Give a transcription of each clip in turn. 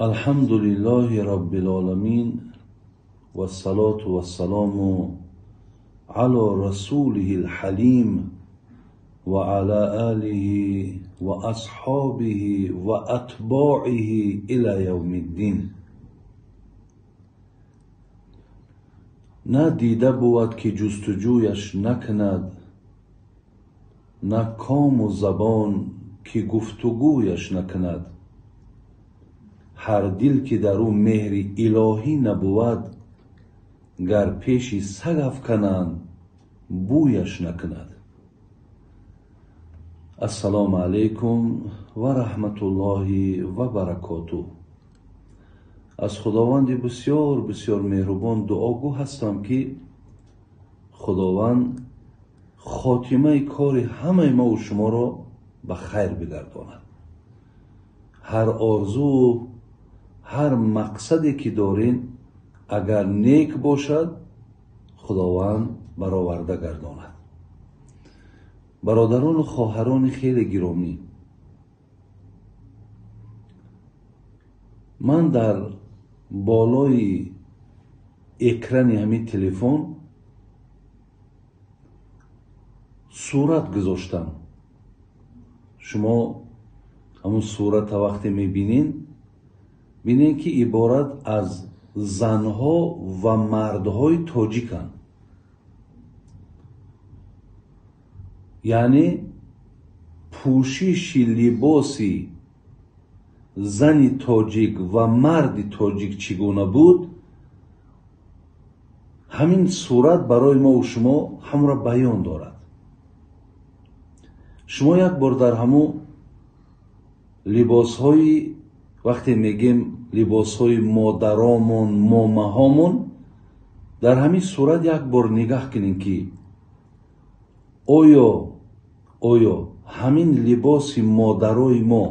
الحمد لله رب العالمين والصلاة والسلام على رسوله الحليم وعلى آله وأصحابه وأتباعه إلى يوم الدين. На дида бувад, ки ҷустуҷӯяш накунад, на кому забон, ки гуфтугӯяш накунад. Ҳар дил, ки дар ӯ меҳри илоҳӣ набувад, гар пеши саг афкананд, бӯяш накунад. Ассалому алайкум ва раҳматуллоҳи ва баракотуҳ. Аз Худованди бисёр бисёр меҳрубон дуогӯ ҳастам, ки Худованд хотимаи кори ҳамаи мову шуморо ба хайр бигардонад. Ҳар орзуу, ҳар мақсаде ки дорем, агар нек бошад, Худованд бароварда гардонад. Бародарону хоҳарони хеле гиромӣ, ман дар болои экрани ҳамин телефон сурат гузоштам. Шумо ҳамун сурата вақте мебинед, бинед, ки иборат аз занҳо ва мардҳои тоҷиканд. Яъне пӯшиши либоси зани тоҷик ва марди тоҷик чӣ гуна буд, ҳамин сурат барои мову шумо ҳамро баён дорад. Шумо як бор дар ҳамун либосҳои, вақте мегем либосҳои модаромон, момаҳомон, дар ҳамин сурат як бор нигаҳ кунем, ки оё ҳамин либоси модарои мо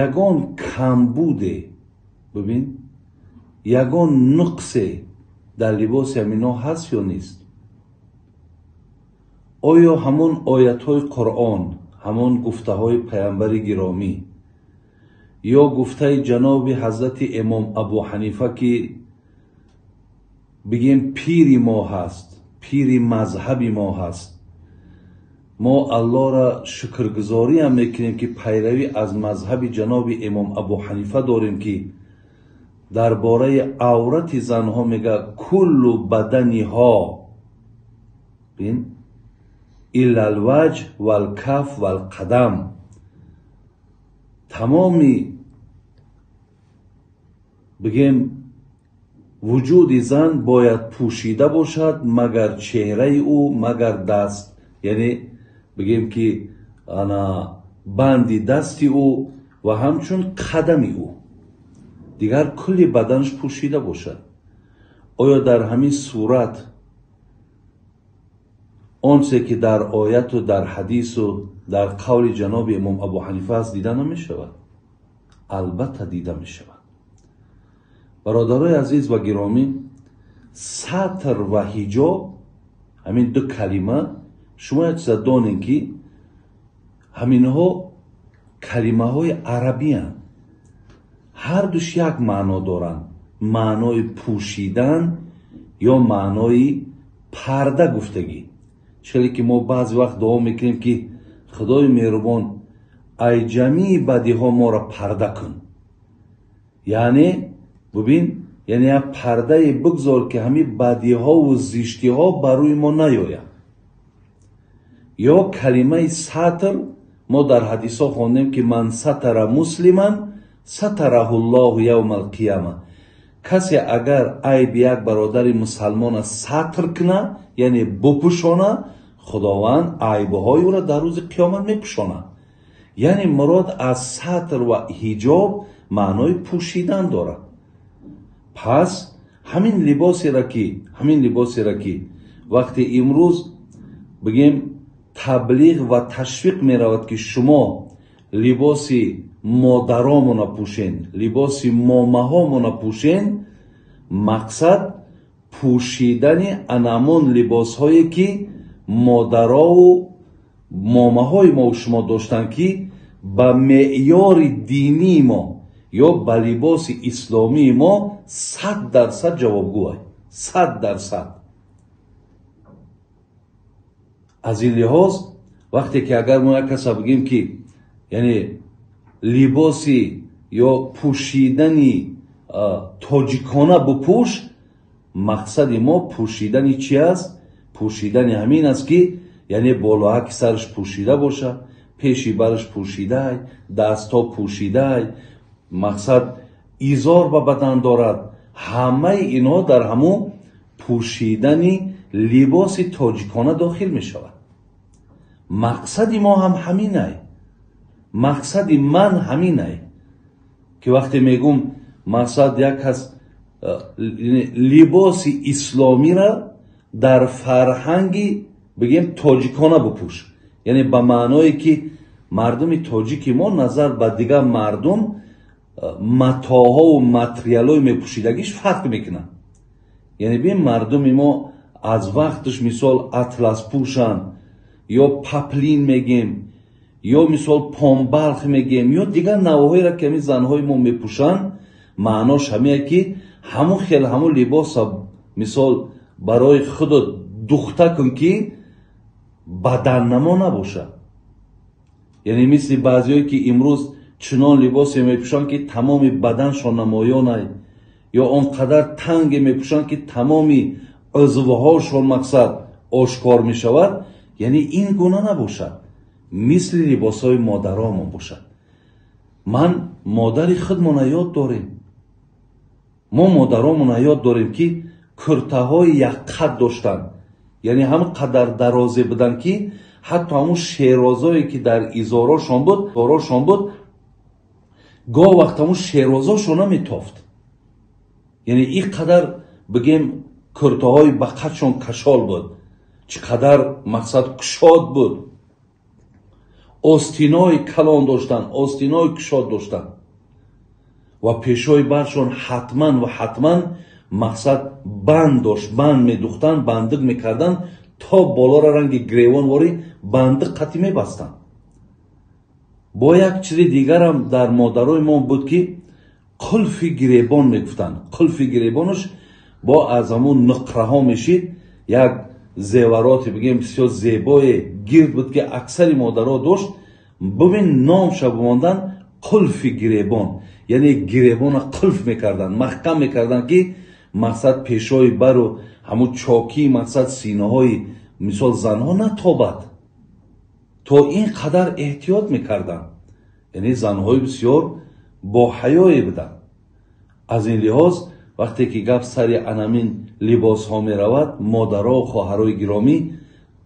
ягон камбуде, бибин, ягон нуқсе дар либоси ҳамино ҳаст ё нест? Оё ҳамон оятҳои Қуръон, ҳамон гуфтаҳои паямбари гиромӣ ё гуфтаи ҷаноби ҳазрати имом Абу Ҳанифа, ки бигем пири мо ҳаст, пири мазҳаби мо ҳаст, мо Аллоҳро шукргузориам мекунем, ки пайравӣ аз мазҳаби ҷаноби имом Абу Ҳанифа дорем, ки дар бораи аврати занҳо мега: куллу баданиҳо, бин, илла алваҷ валкаф валқадам, тамоми бигем вуҷуди зан бояд пӯшида бошад, магар чеҳраи ӯ, магар даст, яъне бигем ки ана банди дасти ӯ ва ҳамчун қадами ӯ, дигар кулли баданаш пӯшида бошад. Оё дар ҳамин сурат онче ки дар ояту дар ҳадису дар қавли ҷаноби имом Абу Ҳанифа аст, дида намешавад? Албатта дида мешавад. Бародарои азиз ва гиромӣ, сатр ва ҳиҷоб, ҳамин ду калима, шумо як чиза донед, ки ҳаминҳо калимаҳои арабиянд, ҳардуш як маъно доранд: маънои пӯшидан ё маънои парда гуфтагӣ. Челе ки мо баъзе вақт дуо мекунем, ки Худои меҳрубон, ай ҷамии бадиҳо моро парда кун, яъне бубин, яъне як пардае бигзор, ки ҳамин бадиҳову зиштиҳо бар рӯи мо наёяд. Ё калимаи сатр мо дар ҳадисҳо хондем, ки ман сатара муслиман сатараҳу ллоҳу явма алқияма, касе агар айби як бародари мусалмона сатр кунад, яъне бупӯшона, Худованд айбҳои ӯро дар рӯзи қиёмат мепӯшонад. Яъне мурод аз сатр ва ҳиҷоб маънои пӯшидан дорад. Пас ҳамин либосеро ки вақте имрӯз бигем таблиғ ва ташвиқ меравад, ки шумо либоси модаромона пӯшен, либоси момаҳомона пӯшен, мақсад пӯшидани анамон либосҳое, ки модарову момаҳои мо шумо доштанд, ки ба меъёри динии мо ё ба либоси исломии мо 100% ҷавобгӯ, 100%. Аз ин лиҳоз вақте ки агар мо як каса бигем ки яъне либоси ё пӯшидани тоҷикона бупӯш, мақсади мо пӯшидани чи аст? Пӯшидани ҳамин аст ки яъне болоҳаки сараш пӯшида бошад, пеши бараш пӯшидай, дастҳо пӯшидай, мақсад изор ба бадан дорад. Ҳамаи инҳо дар ҳамун пӯшидани либоси тоҷикона дохил мешавад. Мақсади мо ҳам ҳаминай, мақсади ман ҳаминай ки вақте мегӯм мақсад як кас либоси исломиро дар фарҳанги бигем тоҷикона бупӯш, яъне ба маъное ки мардуми тоҷики мо назар ба дигар мардум матоҳову материалҳои мепӯшидагиш фарқ мекунад. Яъне бин мардуми мо аз вақташ мисол атлас пӯшанд ё паплин мегем ё мисол помбалх мегем ё дигар навъҳоеро ки ҳамин занҳои мо мепӯшанд, маънош ҳамие ки ҳамун хел ҳамун либоса мисол барои худо духта кун ки баданнамо набошад. Яъне мисли баъзеҳое ки имрӯз чунон либосе мепӯшанд ки тамоми баданшон намоёнай, ё он қадар танге мепӯшанд ки тамоми узвҳошон мақсад ошкор мешавад, яъне ин гуна набошад, мисли либосҳои модаромон бошад. Ман модари худмона ёд дорем, мо модаромона ёд дорем ки куртаҳои якқад доштанд, яъне ҳам қадар дарозе буданд ки ҳатто ҳамун шерозое ки дар изорошон буд, гоҳ вақт ҳамун шерозошон наметофт. Яъне ин қадар бигем куртаҳои ба қадшон кашол буд, чӣ қадар мақсад кушод буд, остинои калон доштанд, остинои кушод доштанд ва пешои баршон ҳатман ва ҳатман мақсад банд дошт, банд медухтанд, бандиқ мекарданд то болора ранги гревонворӣ бандиқ қатӣ мебастанд. Бо як чизи дигарам дар модарои мо буд ки қулфи гиребон мегуфтанд. Қулфи гиребонаш бо аз ҳамун нуқраҳо мешид, як зевароте бигем бисёр зебое гирд буд ки аксари модаро дошт. Бибин номша бимондан қулфи гиребон, яъне гиребона қулф мекарданд, маҳкам мекарданд ки мақсад пешои бару ҳамун чокии мақсад синаҳои мисол занҳо натобад. То ин қадар эҳтиёт мекарданд. Яъне занҳои бисёр боҳаёе буданд. Аз ин лиҳоз вақте ки гап сари анамин либосҳо меравад, модаро хоҳарои гиромӣ,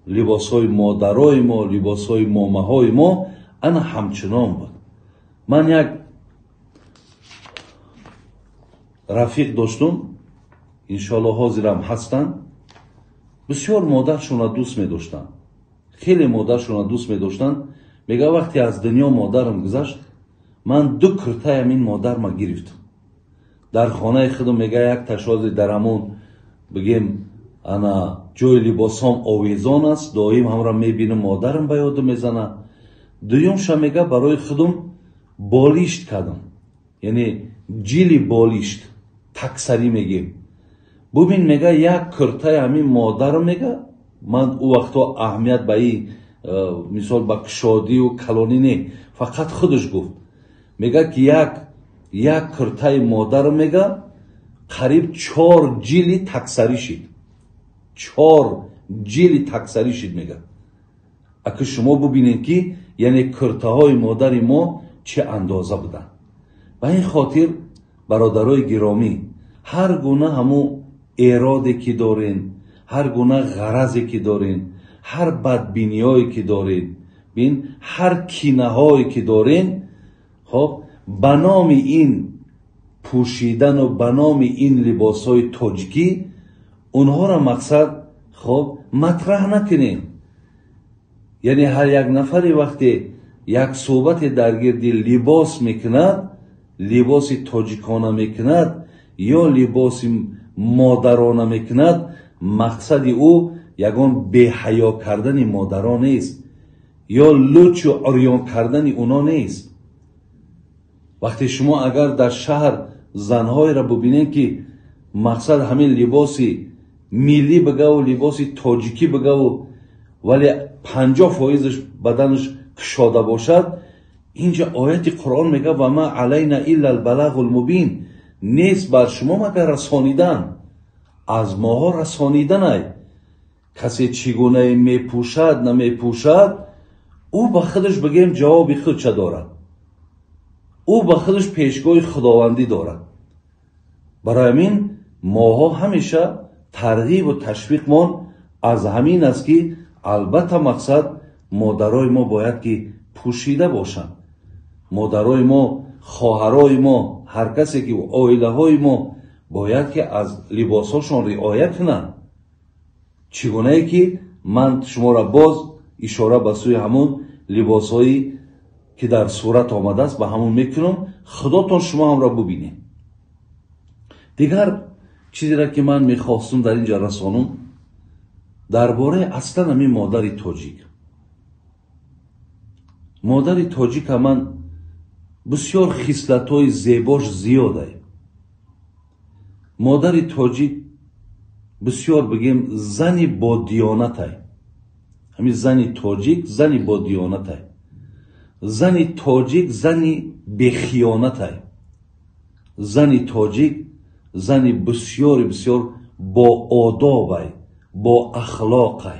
либосҳои модарои мо, либосҳои момаҳои мо ана ҳамчунон буд. Ман як рафиқ доштум, иншоалло ҳозирам ҳастанд, бисёр модаршонро дӯст медоштанд, хеле модаршонро дӯст медоштанд. Мега вақте аз дунё модарам гузашт, ман ду куртаи ҳамин модарма гирифтам. Дар хонаи худам мега як ташози дар ҳамон бигем ана ҷои либосҳом овезон аст, доим ҳамра мебинам, модарам ба ёдам мезанад. Дуюмша мега барои худам болишт кардам, яъне ҷили болишт таксарӣ мегем. Бубин мега як куртаи ҳамин модарам мега ман ӯ вақтҳо аҳамият ба ин мисол ба кушодию калонӣ не, фақат худаш гуфт. Мега ки як куртаи модарам мега қариб 4 ҷили таксарӣ шид, 4 ҷили таксарӣ шид мега. Аки шумо бубинед ки яъне куртаҳои модари мо чӣ андоза буданд. Ба ин хотир бародарои гиромӣ, ҳар гуна ҳамун эроде ки дорен, ҳар гуна ғаразе ки дорен, ҳар бадбиниҳое ки дорен, бин ҳар кинаҳое ки дорен, хоб ба номи ин пӯшидану ба номи ин либосҳои тоҷикӣ онҳоро мақсад хоб матраҳ накунем. Яъне ҳар як нафаре вақте як суҳбате дар гирди либос мекунад, либоси тоҷикона мекунад ё либоси модарона мекунад, мақсади ӯ ягон беҳаё кардани модарон нест ё лучу урён кардани уно нест. Вақте шумо агар дар шаҳр занҳоеро бубинед, ки мақсад ҳамин либоси миллӣ бигаву либоси тоҷикӣ бигаву, вале 50% баданаш кушода бошад, инҷа ояти Қуръон мегӯяд: ва ма алайна илла албалагул мубин. Нест бар шумо магар расонидан, аз моҳо расониданай. Касе чӣ гунае мепӯшад, намепӯшад, ӯ ба худаш бигем ҷавоби худша дорад, ӯ ба худаш пешгоҳи худовандӣ дорад. Барои ҳамин моҳо ҳамеша тарғибу ташвиқмон аз ҳамин аст, ки албатта мақсад модарои мо бояд ки пӯшида бошанд. Модарои мо, хоҳарои мо, ҳар касе ки оилаҳои мо бояд ки аз либосҳошон риоя кунанд. Чӣ гунае ки ман шуморо боз ишора ба сӯи ҳамун либосҳое ки дар сурат омадааст ба ҳамун мекунам, худотон шумо ҳамро бубинед. Дигар чизеро ки ман мехостум дар инҷа расонум, дар бораи аслан ҳамин модари тоҷик. Модари тоҷика ман бисёр хислатҳои зебош зиёдае. Модари тоҷик бисёр бигем зани бодиёнатай. Ҳамин зани тоҷик зани бодиёнатай. Зани тоҷик зани бехиёнатай. Зани тоҷик зани бисёри бисёр боодобай, боахлоқай.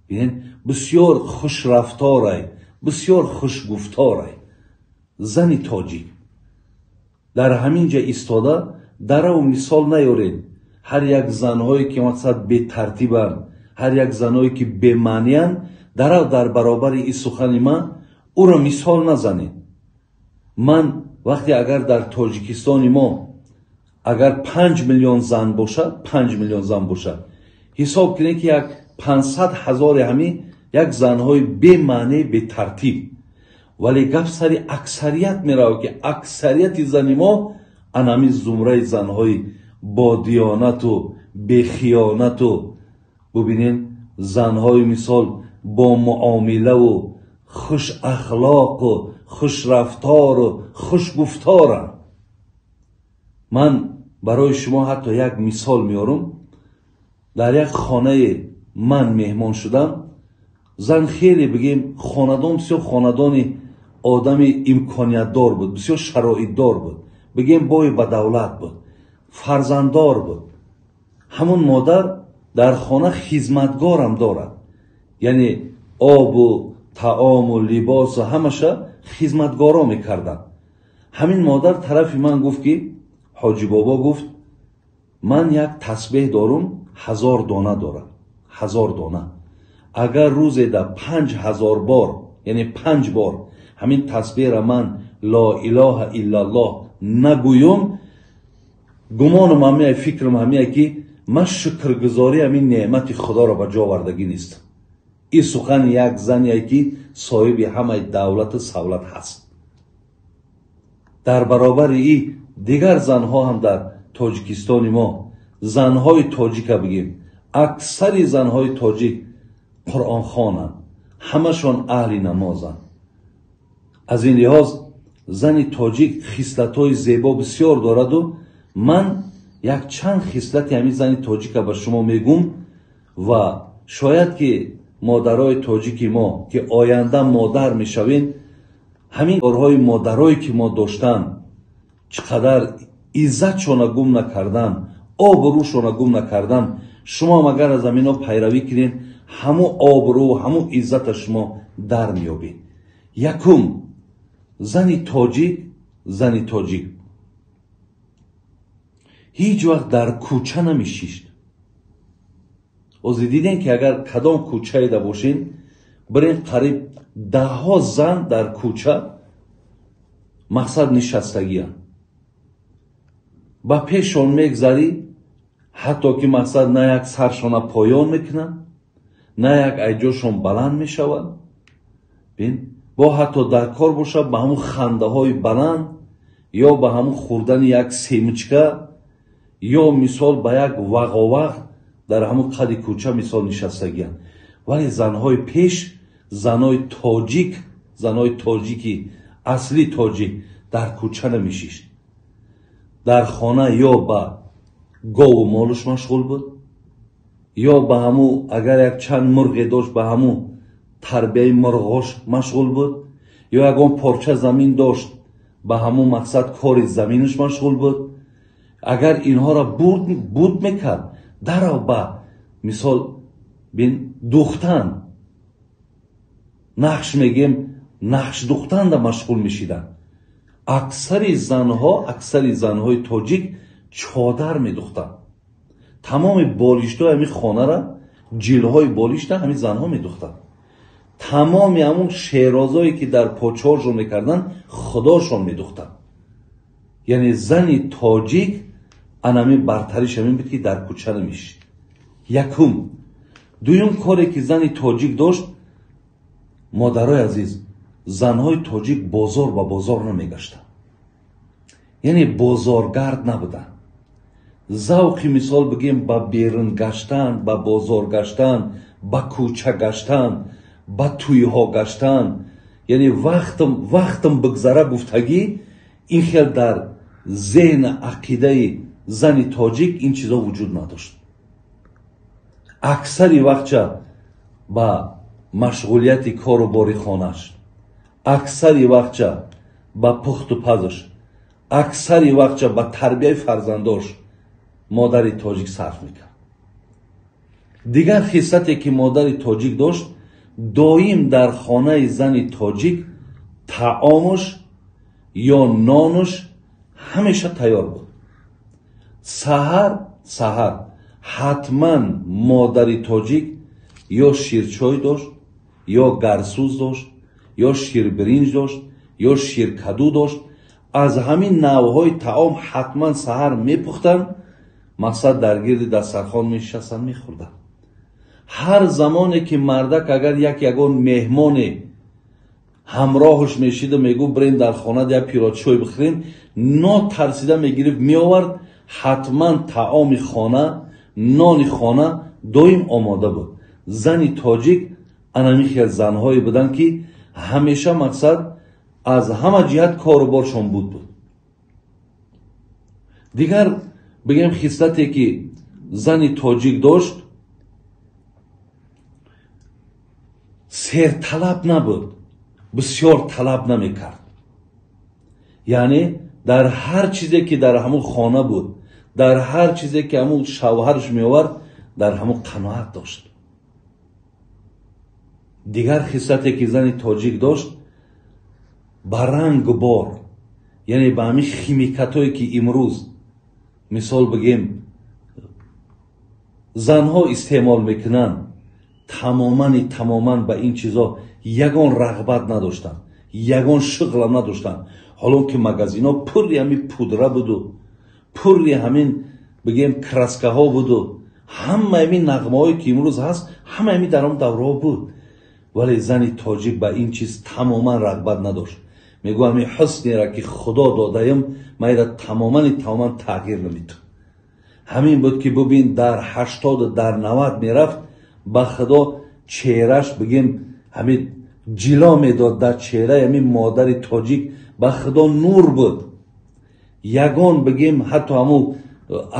Бинед, бисёр хушрафторай, бисёр хушгуфторай. Зани тоҷик дар ҳамин ҷа истода дараву мисол наёред. Ҳар як занҳое ки мақсад бетартибанд, ҳар як занҳое ки бемаъниянд, дарав дар баробари ин сухани ман ӯро мисол назанед. Ман вақте агар дар Тоҷикистони мо агар 5 миллион зан бошад, 5 миллион зан бошад, ҳисоб кунед ки як 500 ҳазори ҳамин як занҳои бемаъне, бетартиб. Вале гап сари аксарият меравад, ки аксарияти зани мо ан ҳамин зумраи занҳои бодиёнату бехиёнату, бубинед, занҳои мисол бо муомилаву хушахлоқу хушрафтору хушгуфторанд. Ман барои шумо ҳатто як мисол меорам. Дар як хонаи ман меҳмон шудам. Зан хеле бигем хонадон бисёр хонадони одами имкониятдор буд, бисёр шароитдор буд, бигем бой ба давлат буд, фарзанддор буд. Ҳамун модар дар хона хизматгорам дорад, яъне обу таому либосу ҳамаша хизматгоро мекарданд. Ҳамин модар тарафи ман гуфт ки ҳоҷи бобо гуфт: ман як тасбеҳ дорум, 1000 дона дорам, 1000 дона. Агар рӯзе да 5000 бор, яъне 5 бор ҳамин тасбеҳра ман ло илоҳа иллаллоҳ нагӯюм, гумонам ҳамия, фикрам ҳамия ки ман шукргузорӣ ҳамин неъмати худоро ба ҷо овардагӣ нестам. Ин сухан як зане ки соҳиби ҳамаи давлату савлат ҳаст. Дар баробари ин дигар занҳо ҳам дар Тоҷикистони мо, занҳои тоҷика бигем, аксари занҳои тоҷик қуръонхонанд, ҳамашон аҳли намозанд. Аз ин лиҳоз зани тоҷик хислатҳои зебо бисёр дораду ман якчанд хислати ҳамин зани тоҷика ба шумо мегӯм ва шояд ки модарои тоҷики мо ки оянда модар мешавем, ҳамин корҳои модарое ки мо доштанд, чӣ қадар иззатшона гум накардан, обрӯшона гум накардан, шумо ҳам агар аз ҳамино пайравӣ кунед, ҳамун обрӯ, ҳамун иззата шумо дар меёбед. Якум, зани тоҷик, зани тоҷик ҳеҷ вақт дар кӯча намешишт. Ози дидем ки агар кадом кӯчаеда бошед, бирен қариб даҳҳо зан дар кӯча мақсад нишастагиянд. Ба пешон мегзарӣ, ҳатто ки мақсад на як саршона поён мекунанд, на як айҷошон баланд мешавад. Бин, бо ҳатто дар кор бошад, ба ҳамун хандаҳои баланд ё ба ҳамун хӯрдани як семичка ё мисол ба як вағовағ дар ҳамун қади кӯча мисол нишастагиянд. Вале занҳои пеш занои тоҷик, занои тоҷики асли тоҷик дар кӯча намешишт, дар хона ё ба гову молуш машғул буд, ё ба ҳаму агар як чанд мурғе дошт ба ҳаму тарбияи мурғош машғул буд, ё ягон порча замин дошт ба ҳамун мақсад кори заминаш машғул буд. Агар инҳоро буд мекард, дарав ба мисол бин духтан, нақш мегем, нақш духтанда машғул мешиданд. Аксари занҳо, аксари занҳои тоҷик чодар медухтанд. Тамоми болиштҳои ҳамин хонара, ҷилҳои болишта ҳамин занҳо медухтанд. Тамоми ҳамун шерозое ки дар почоҳошон мекарданд, худошон медухтанд. Яъне зани тоҷик анами бартариш ҳамин буд, ки дар кӯча намешид. Якум. Дуюм коре ки зани тоҷик дошт, модарои азиз, занҳои тоҷик бозор ба бозор намегаштанд, яъне бозоргард набуданд. Завқи мисол бигем ба берун гаштан, ба бозор гаштан, ба кӯча гаштан, ба тӯйҳо гаштан, яъне вақтам бигзара гуфтагӣ, ин хел дар зеҳни ақидаи зани тоҷик ин чизо вуҷуд надошт. Аксари вақтча ба машғулияти кору бори хонаш, аксари вақтча ба пухту пазаш, аксари вақтча ба тарбияи фарзандош модари тоҷик сарф мекард. Дигар хислате ки модари тоҷик дошт, доим дар хонаи зани тоҷик таомуш ё нонуш ҳамеша тайёр буд. Саҳар саҳар ҳатман модари тоҷик ё ширчой дошт, ё гарсӯз дошт, ё ширбиринҷ дошт, ё ширкаду дошт. Аз ҳамин навъҳои таом ҳатман саҳар мепухтанд, мақсад дар гирди дастархон мешишастанд, мехӯрданд. Ҳар замоне ки мардак агар як ягон меҳмоне ҳамроҳаш мешиду мегуфт бирем дар хона як пиёла чой бихӯрем, нотарсида мегирифт меовард, ҳатман таоми хона, нони хона доим омода буд. Зани тоҷик анами хел занҳое буданд, ки ҳамеша мақсад аз ҳама ҷиҳат кору боршон буд. Дигар бигем хислате ки зани тоҷик дошт, серталаб набуд, бисёр талаб намекард. Яъне дар ҳар чизе ки дар ҳамун хона буд, дар ҳар чизе ки ҳамун шавҳарш меовард, дар ҳамун қаноат дошт. Дигар хислате ки зани тоҷик дошт, ба рангу бор, яъне ба ҳамин химикатое ки имрӯз мисол бигем занҳо истеъмол мекунанд, тамоман ба ин чизо ягон рағбат надоштанд, ягон шуғлам надоштанд. Ҳоло ки магазинҳо пурри ҳамин пудра буду, пурри ҳамин бигем краскаҳо буду, ҳама ҳамин нағмаҳое ки имрӯз ҳаст, ҳама ҳамин дар он давраҳо буд. Вале зани тоҷик ба ин чиз тамоман рағбат надошт. Мегӯ ҳамин ҳуснеро ки худо додаем, ман инро тамоман тағйир намедиҳам. Ҳамин буд ки бубин дар 80 дар 90 мерафт, ба худо чеҳраш бигем ҳамин ҷило медод дар чеҳраи ҳамин модари тоҷик, ба худо нур буд. Ягон бигем ҳатто ҳамун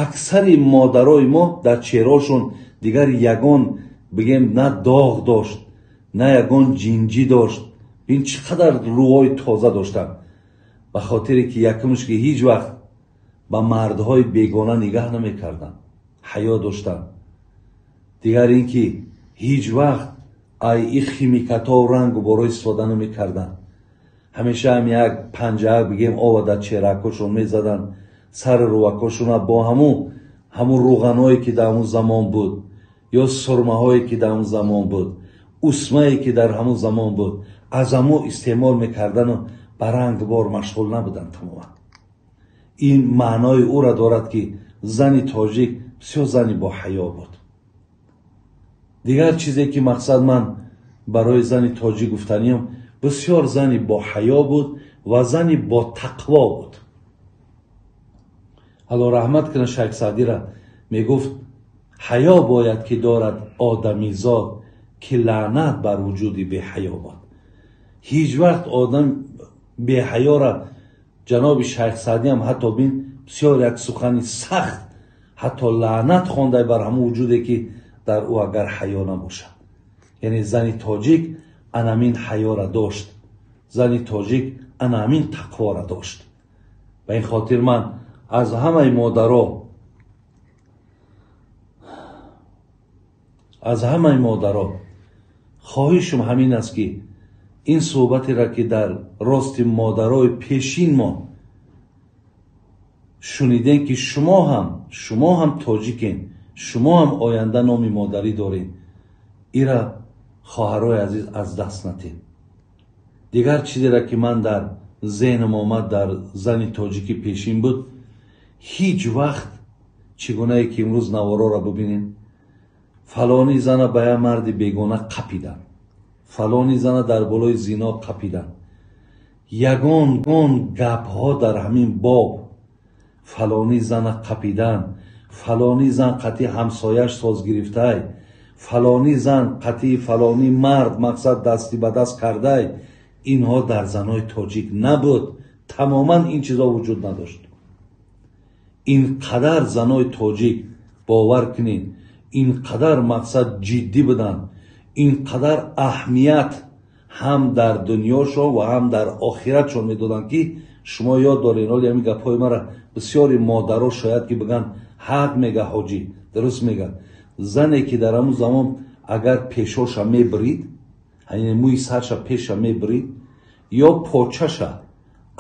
аксари модарои мо дар чеҳраҳошон дигар ягон бигем на доғ дошт, на ягон ҷинҷӣ дошт. Бин чӣ қадар рӯҳои тоза доштанд. Ба хотире ки якумш ки ҳеҷ вақт ба мардҳои бегона нигаҳ намекарданд, ҳаё доштанд. Дигар ин ки ҳеҷ вақт ай и химикатҳо рангу борҳо истифода намекарданд. Ҳамеша ҳам як панҷаак бигем ова дар чеҳракҳошон мезаданд, сари рӯвакҳошона бо ҳамун рӯғанҳое ки дар ҳамун замон буд, ё сурмаҳое ки дар ҳамун замон буд, усмае ки дар ҳамун замон буд, аз ҳамун истеъмол мекардану ба рангбор машғул набуданд тамоман. Ин маънои ӯра дорад ки зани тоҷик бисёр зани боҳаё буд. Дигар чизе ки мақсад ман барои зани тоҷик гуфтаниям, бисёр зани боҳаё буд ва зани ботақво буд. Алло раҳмат кунад Шайх Саъдира, мегуфт ҳаё бояд ки дорад одамизод, ки лаънат бар вуҷуди беҳаё бод. Ҳеҷ вақт одам беҳаёра, ҷаноби Шайх Саъдӣ ҳам ҳатто бин бисёр як сухани сахт, ҳатто лаънат хондай бар ҳамон вуҷуде ки дар ӯ агар ҳаё набошад. Яъне зани тоҷик анамин ҳаёра дошт, зани тоҷик анамин тақвора дошт. Ба ин хотир ман аз ҳамаи модаро, аз ҳамаи модаро хоҳишам ҳамин аст ки ин суҳбатеро ки дар рости модарои пешин мо шунидем, ки шумо ҳам тоҷикен, шумо ҳам оянда номи модарӣ доред, ира хоҳарои азиз аз даст натед. Дигар чизеро ки ман дар зеҳнам омад дар зани тоҷики пешин буд, ҳеҷ вақт чӣ гунае ки имрӯз навороро бибинем, фалони зана ба як марди бегона қапидан, фалони зана дар болои зино қапидан, ягон гапҳо дар ҳамин боб, фалони зана қапидан, фалони зан қатъи ҳамсояш соз гирифтай, фалони зан қатъи фалони мард мақсад дасти ба даст кардай, инҳо дар занои тоҷик набуд. Тамоман ин чизо вуҷуд надошт. Ин қадар занои тоҷик, бовар кунед, ин қадар мақсад ҷиддӣ буданд, ин қадар аҳамият ҳам дар дунёшон ва ҳам дар охиратшон медоданд ки шумо ёд доред, ҳоли ҳамин гапҳои мара бисёри модаро шояд ки бигӯянд ҳақ мега ҳоҷӣ, дуруст мега. Зане ки дар ҳамун замон агар пешоша мебирид, яъне мӯи сарша пеша мебирид, ё почаша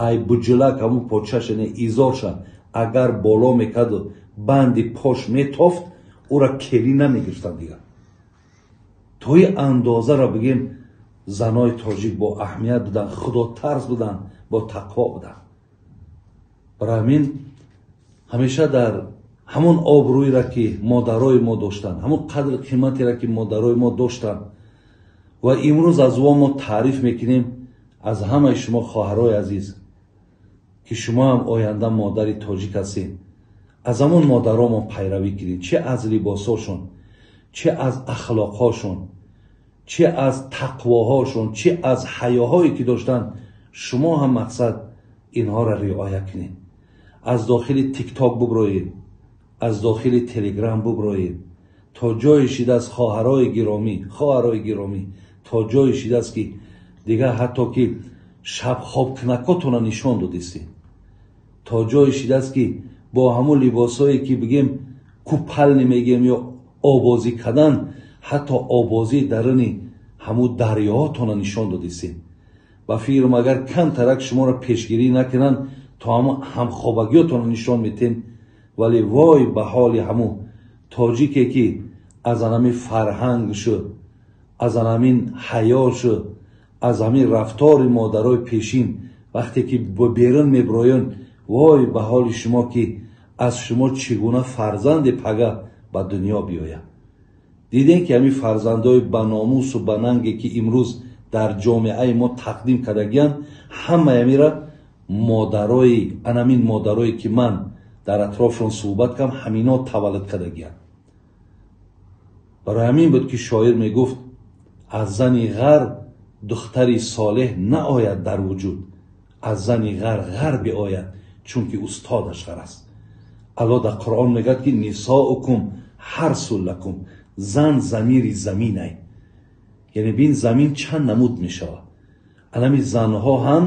ай буҷилак ҳамун почаша, яъне изорша агар боло мекарду банди пош метофт, ӯра келӣ намегирифтанд дигар. То ин андозаро бигем занои тоҷик бо аҳамият буданд, худотарс буданд, бо тақво буданд. Барои ҳамин ҳамеша дар ҳамон обрӯеро ки модарои мо доштанд, ҳамон қадр қиматеро ки модарои мо доштанд ва имрӯз аз во мо таъриф мекунем, аз ҳамаи шумо хоҳарои азиз ки шумо ҳам оянда модари тоҷик ҳастед, аз ҳамон модаро мо пайравӣ кунед, чӣ аз либосҳошон, чӣ аз ахлоқҳошон, чӣ аз тақвоҳошон, чӣ аз ҳаёҳое ки доштанд, шумо ҳам мақсад инҳоро риоя кунед. Аз дохили тикток буброед, аз дохили телеграм буброед, то ҷое шидааст хоҳарои гиромӣ, хоҳарои гиромӣ, то ҷое шидааст ки дигар ҳатто ки шаб хобкунакотона нишон додистед, то ҷое шидааст ки бо ҳамун либосҳое ки бигем купални мегем ё обозӣ кардан, ҳатто обозии даруни ҳамун дарёҳотона нишон додистед. Ба фикрам агар камтарак шуморо пешгирӣ накунанд, то ҳамун ҳамхобагиётонро нишон метем. Вале вой ба ҳоли ҳамун тоҷике ки аз анамин фарҳанг шуд, аз анамин ҳаё шуд, аз ҳамин рафтори модарои пешин вақте ки берун меброянд, вой ба ҳоли шумо ки аз шумо чӣ гуна фарзанде пага ба дунё биёяд. Дидем ки ҳамин фарзандои ба номусу ба нанге ки имрӯз дар ҷомеаи мо тақдим кардагиянд, ҳамаи ҳамира модарои анамин модарое ки ман дар атрофшон суҳбат кардам, ҳамино таваллуд кардагиянд. Барои ҳамин буд ки шоир мегуфт: аз зани ғар духтари солеҳ наояд дар вуҷуд, аз зани ғар ғар биояд, чунки устодаш ғар аст. Аллоҳ дар Қуръон мегӯяд ки нисоукум ҳарсун лакум, зан замири заминай. Яъне бин замин чанд намуд мешавад, анами занҳо ҳам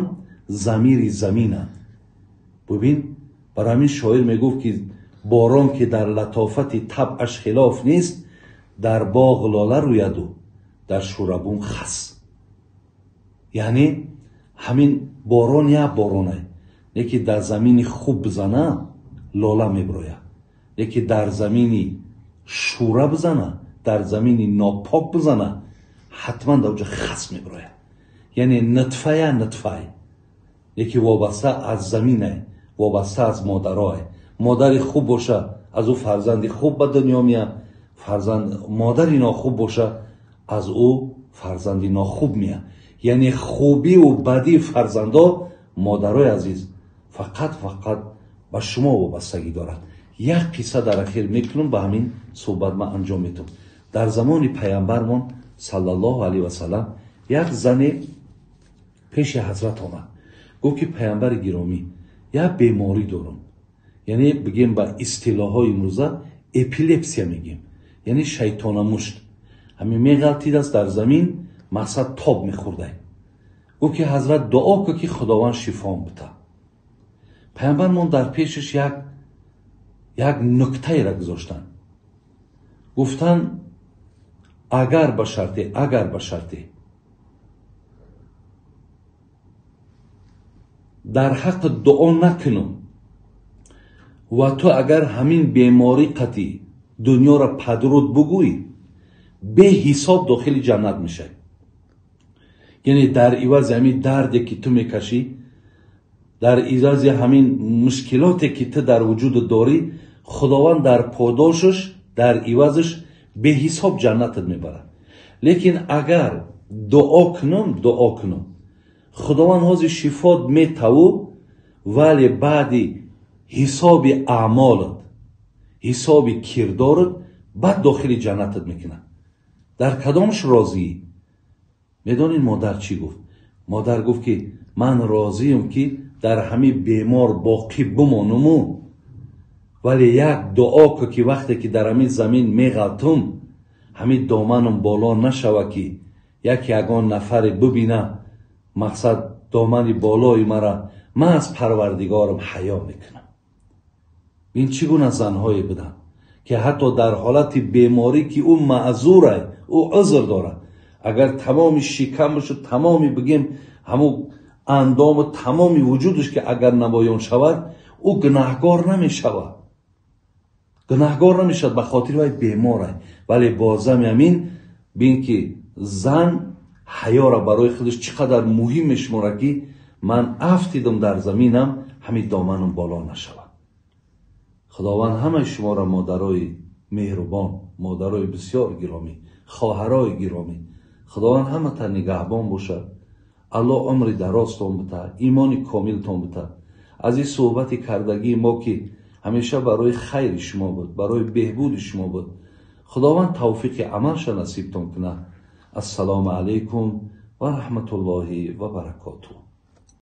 замири заминанд. Бубин, барои ҳамин шоир мегуфт ки борон ки дар латофати табъаш хилоф нест, дар боғ лола рӯяду дар шӯрабум хас. Яъне ҳамин борон як боронай, леки дар замини хуб бизана лола меброяд, леки дар замини шӯра бизана, дар замини нопок бизана, ҳатман дар оҷа хас меброяд. Яъне нутфая нутфай, леки вобаста аз заминай, вобаста аз модарой. Модари хуб боша, аз ӯ фарзанди хуб ба дунё меяд, фарзанд модари нохуб боша, аз ӯ фарзанди нохуб меяд. Яъне хубиву бадии фарзандо, модарои азиз, фақат ба шумо вобастагӣ дорад. Як қисса дар ахир мекунам, ба ҳамин суҳбат ман анҷом метавам. Дар замони паямбармон саллаллоҳу алайҳи васаллам як зане пеши ҳазрат омад, гуфт ки паямбари гиромӣ, як беморӣ дорам, яъне бигем ба истилоҳҳои имрӯза эпилепсия мегем, яъне шайтонамушт, ҳамин меғалтидааст дар замин, мақсад тоб мехӯрдай. Гуфт ки ҳазрат дуо кун ки худованд шифоам бита. Паямбармон дар пешаш як нуктаеро гузоштанд, гуфтанд агар ба шарте дар ҳаққ дуо накунам ва ту агар ҳамин беморӣ қатъи дунёро падруд бугӯӣ, беҳисоб дохили ҷаннат мешавӣ. Яъне дар ивази ҳамин дарде ки ту мекашӣ, дар ивази ҳамин мушкилоте ки ту дар вуҷудат дорӣ, худованд дар подошаш, дар ивазаш беҳисоб ҷаннатат мебарад. Лекин агар дуо кунам, худованд ҳозир шифот метаву, вале баъди ҳисоби аъмолат, ҳисоби кирдорат баъд дохили ҷаннатат мекунад. Дар кадомаш розиӣ? Медонед модар чӣ гуфт? Модар гуфт ки ман розиям ки дар ҳамин бемор боқӣ бимонуму, вале як дуо кун ки вақте ки дар ҳамин замин меғалтум, ҳамин доманам боло нашава ки яке ягон нафаре бибина, мақсад домани болои мара, ман аз парвардигорам ҳаё мекунам. Ин чӣ гуна занҳое буданд ки ҳатто дар ҳолати беморӣ ки ӯ маъзура, ӯ узр дорад, агар тамоми шикамашу тамоми бигем ҳамун андому тамоми вуҷудаш ки агар намоён шавад, ӯ гунаҳгор намешавад. Гунаҳгор намешавад ба хотири вай бемора. Вале бозами ҳамин бин ки зан ҳаёра барои худаш чӣ қадар муҳим мешуморад ки ман афтидам дар заминам, ҳамин доманам боло нашавад. Худованд ҳамаи шуморо модарои меҳрубон, модарои бисёр гиромӣ, хоҳарои гиромӣ, худованд ҳамата нигаҳбон бошад. Аллоҳ умри дарозтон бита, имони комилтон бита. Аз ин суҳбати кардагии мо ки ҳамеша барои хайри шумо буд, барои беҳбуди шумо буд, худованд тавфиқи амалша насибтон кунад. Ассалому алайкум ва раҳматуллоҳи ва баракотуҳ.